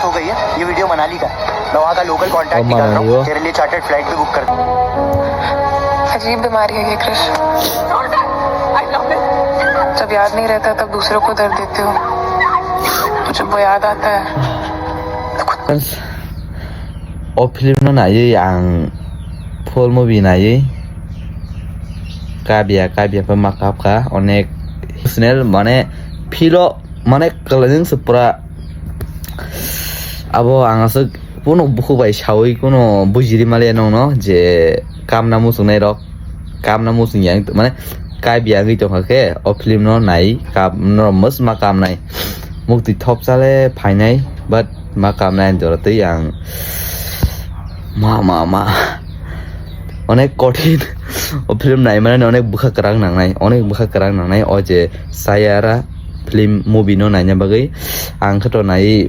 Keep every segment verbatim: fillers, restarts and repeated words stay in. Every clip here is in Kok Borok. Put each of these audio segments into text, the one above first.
हो गई है। ये वीडियो मनाली का है। मैं वहाँ का लोकल कॉन्टैक्ट निकाल रहा हूँ। तेरे लिए चार्टर्ड फ्लाइट भी बुक कर। अजीब बीमारी है ये, क्रिश। जब याद नहीं रहता, तब दूसरों को दर्द देते हो। जब वो याद आता है, तो खुद को O film no naiwi ang full movie naiwi kabya kabya pha ma kapkha onek emotional, mane feel o, mane kwlaijwng se pura. Abo ang aswk kuno bukhuk bai sawi kuno bujiri maliya nongno je kamna muchungnai rok, kamna muchung yang mane kabya wngwi tongkha khe o film no nai kap no mosma kamnai mukti thopsa le phainai, but ma kamnai ani jora tei ang ma ma ma onek kothin o film nai mani onek bwkha kwrang nangnai, onek bwkha kwrang nangnai o je Sayara film movie no naina bagwi ang khe to nai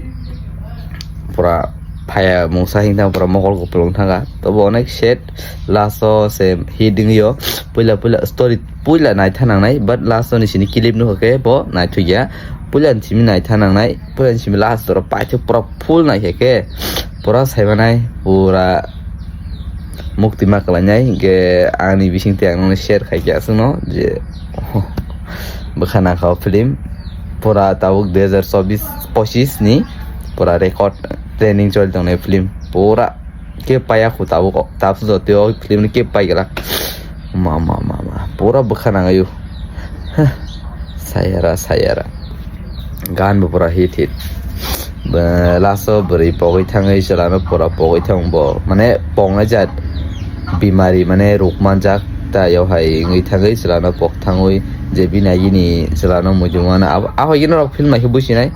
pura phaya mungsa hingtang pura mokol kupulung thanga tobo onek set last o se hit wngwi o puila puila story puila naitha nangnai, but last o ni sini clip nukha khe bo naithokya. Puila ni simi naitha nangnai, puila ni simi last o paithak pura full naikha khe pura saimanai pura mukti ma kwlainai. Hinkhe ani bising tei ang nokni share khaikha aswkno je bwkha nangkha o film pura tabuk dui hazar chobbish pochis ni pura record trending choli tongnai film pura. Khe paiya khu tabuk o, tabuk jotoi o film ni khe pai gala. Ma, ma, ma, ma. Pura bwkha nangayo. Heh. Sayara, sayara. Gan bo pura hit hit. Ba, last o bwrwi pogwi thangwi chwla no pura pogwi thang bo. Mane poknai jat bimari mane ruk manjak ta yo hai wngwi thangwi chwla no pok thangwi je bini agini chwla no muitu mano. Abo, abo yeno rok film naikhe businai.